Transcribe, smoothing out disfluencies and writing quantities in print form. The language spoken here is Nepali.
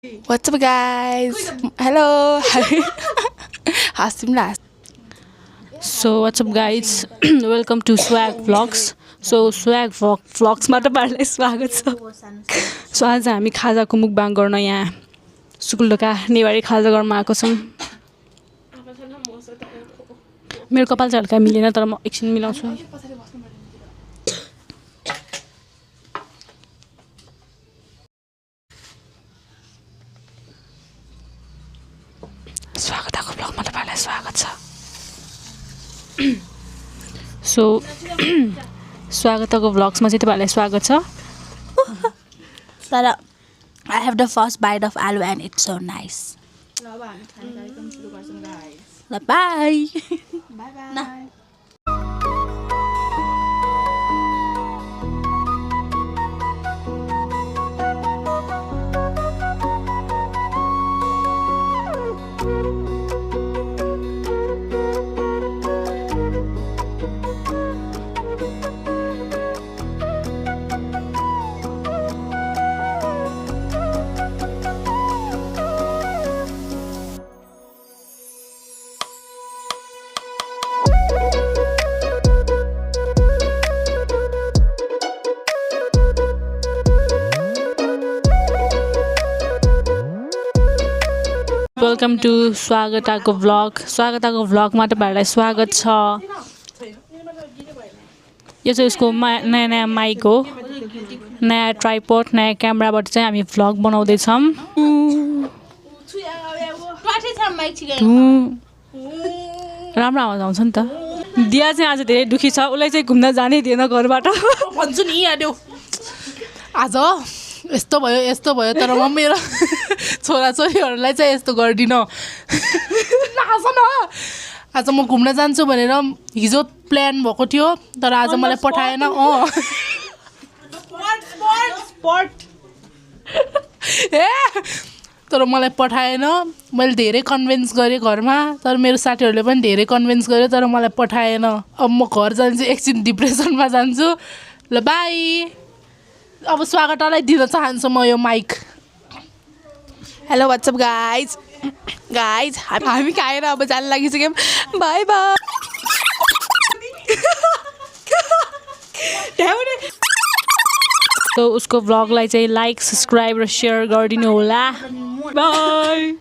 What's up guys? Hello. Hasimla. So what's up guys? Welcome to Swag Vlogs. So Swag Vlogs मा तपाईहरुलाई स्वागत छ. So आज हामी खाजाको मुकबाङ गर्न यहाँ सुकुल्डोका नेवारी खाजा गर्न आएको छौं. मेरो कपाल चाहिँ हल्का मिलेन तर म एकछिन मिलाउँछु. स्वागतको ब्लगमा तपाईहरुलाई स्वागत छ. So स्वागतको ब्लग्समा चाहिँ तपाईहरुलाई स्वागत छ. तर I have the first bite of aloo and it's so nice. Bye bye. Bye. Welcome to स्वागतको ब्लग. स्वागतको ब्लगमा तपाईहरुलाई स्वागत छ. यो चाहिँ उसको नयाँ माइक हो. नयाँ ट्राइपड, नयाँ क्यामेराबाट चाहिँ हामी भ्लग बनाउँदै छौं. राम्रो आवाज आउँछ नि त. दिया चाहिँ आज धेरै दुखी छ. उलाई चाहिँ घुम्न जानै दिएन घरबाट. भन्छु नि याड्यो. आज यस्तो भयो तर म मेरो छोराछोरीहरूलाई चाहिँ यस्तो गर्दिन. आज म घुम्न जान्छु भनेर हिजो प्लान भएको थियो तर आज मलाई पठाएन. तर मलाई पठाएन. मैले धेरै कन्भिन्स गरेँ घरमा तर मेरो साथीहरूले पनि धेरै कन्भिन्स गर्यो तर मलाई पठाएन. अब म घर जान्छु, एकछिन डिप्रेसनमा जान्छु. ल बाई. अब स्वागतलाई दिन चाहन्छु म यो माइक. Hello what's up guys. हामी खाएर अब जान लागिसक्यौँ. By by. So उसको भ्लगलाई चाहिँ लाइक, सब्स्क्राइब र शेयर गरिदिनु होला. बाइ.